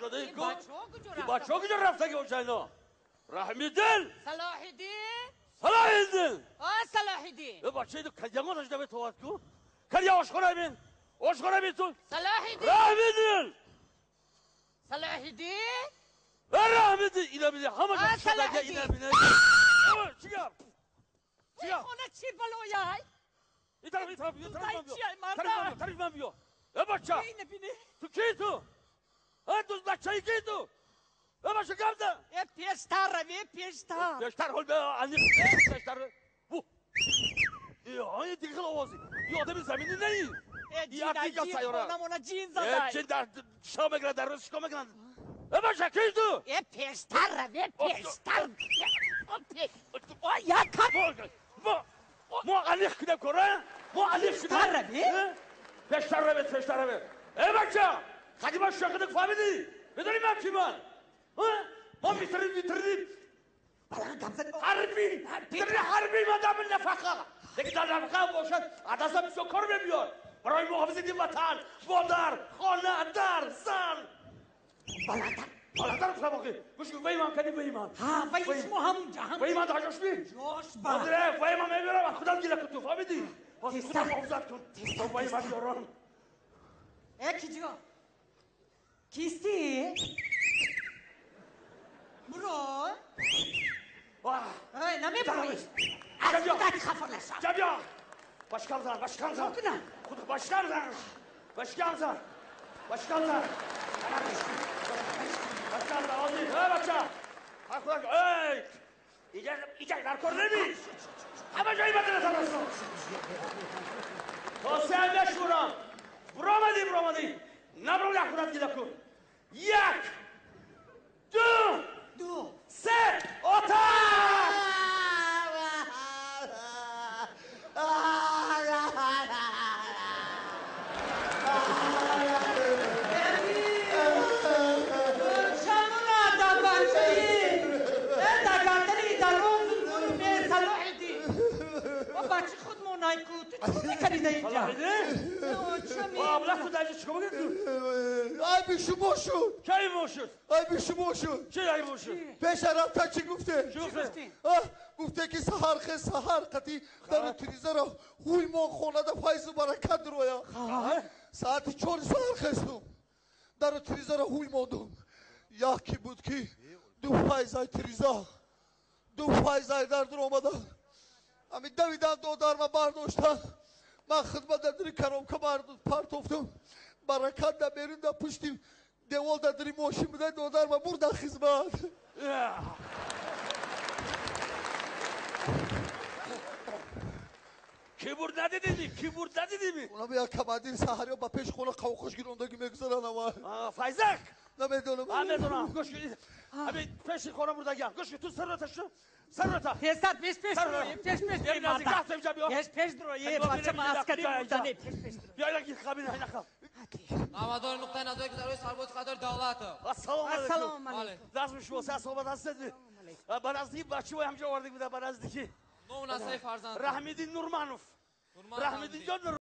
истода ку. Бачаҳо куҷо рафтаги бошанд ино? Раҳмиддин! Салоҳиддин! Салоҳиддин! О, Салоҳиддин! Бача иду кадягон ажда метовад ку? Кадя ошхона бин! Ошхона бин ту! Салоҳиддин! Раҳмиддин! Салоҳиддин! Раҳмиддин! Ина бин, ҳама ҷо ина бин. Чӣ гап? Чӣ гап? Хона чӣ балояй? Ин тараф, ин тараф, ин тараф ман биё. Тараф ман биё. Э бача! Ту кӣ ту? Э ту бачаи кӣ ту? Э бача гап зан! Э пештар рави, пештар. Пештар ҳол ани пештар. Бу. Э ани дигар хел овози. Ин одами заминӣ неи. Э ҷин, хонамона ҷин задай. Э ҷин дар шом мекунад, дар рӯз чикор мекунад? Э бача кӣ ту? Э пештар рави, пештар. О як кап. Мо алих кунем кора? Мо алих кунем. Пештар рави? Пештар рави, пештар рави. Э бача, қадима шоқидик фаҳмидӣ? Медонӣ ман ки ман? Мо митридим. Ҳарбӣ, ҳарбӣ ман дар нафақа. Лекин дар нафақа бошад, адаса бисёр кор мебиёд. Барои муҳофизати ватан, модар, хона, дар, зан. Баландтар. Баландтар гуфтам охи. Гӯш кун, вай ман кадӣ вай ман. Ҳа, вай шумо ҳамунҷа, ҳамунҷа. Вай ман дар ҷош би? Ҷош ба. Вай ман мебирам, худам гила кун ту, фаҳмидӣ? Худам муҳофизат кун. Вай ман ёрон. Э киҷо? Кистӣ? Буро? Эй, намебурӣ? Аз худат хафа нашав. Ҷабё! Башкам зан, башкам зан. Кунам? Худ башкам зан. Башкам зан. Башкам зан. Башкам зан, озӣ. Эй бача! Ҳар худак, эй! Иҷа, иҷа дар кор неми. Ҳама ҷои баданатон аст. То се мешурам. Буромадӣ, буромадӣ. Набром як худат гила кун. Як, ду, се, оташ! Бачи худмон айку, ту чӣ мекарди дар инҷа? Абла ту дар инҷа чикор мекарди ту? Айби шумо шуд. Чӣ айби мо шуд? Айби шумо шуд. Чӣ айби мо шуд? Пеша рафта чӣ гуфте? Чӣ гуфте? Гуфте ки саҳар хез, саҳар қати дару тирезаро ҳуй мон хонада файзу баракат дуроя. Саати 4 саҳар хестум. Дару тирезаро ҳуй мондум. Яке буд ки ду файзай тиреза, ду файзай дар дур омада. Ами давидан додарма бардошта. Ман хидмат дар дари коробка партофтум. Баракат да берун да пушти девол дар дари мошин буда додарма бурда хизмат. Ки бурд надидими? Ки бурд надидими? Унам як командир саҳариё ба пеши хона қавқош гирондагӣ мегузаранд ама. Файзак! Намедонам. Ман медонам. Гӯш кун. Ами пеши хона бурдагиам. Гӯш кун, ту саррота шу. Саррота. Пештар, пеш пеш дро, пеш пеш дро. Пеш пеш дро, е бача ма аскари бурдане, пеш пеш дро. Биё як қабина ина. Намадор нуқтаи назари гузарои сарбози қатори давлатов. Ассалому алайкум. Ассалому алайкум. Назми шумо сар ҳастед. Ба наздики бачаҳои ҳамҷо овардик буда ба наздики. Ном насаби фарзанд. Раҳмиддин Нурманов. Раҳмиддин ҷон.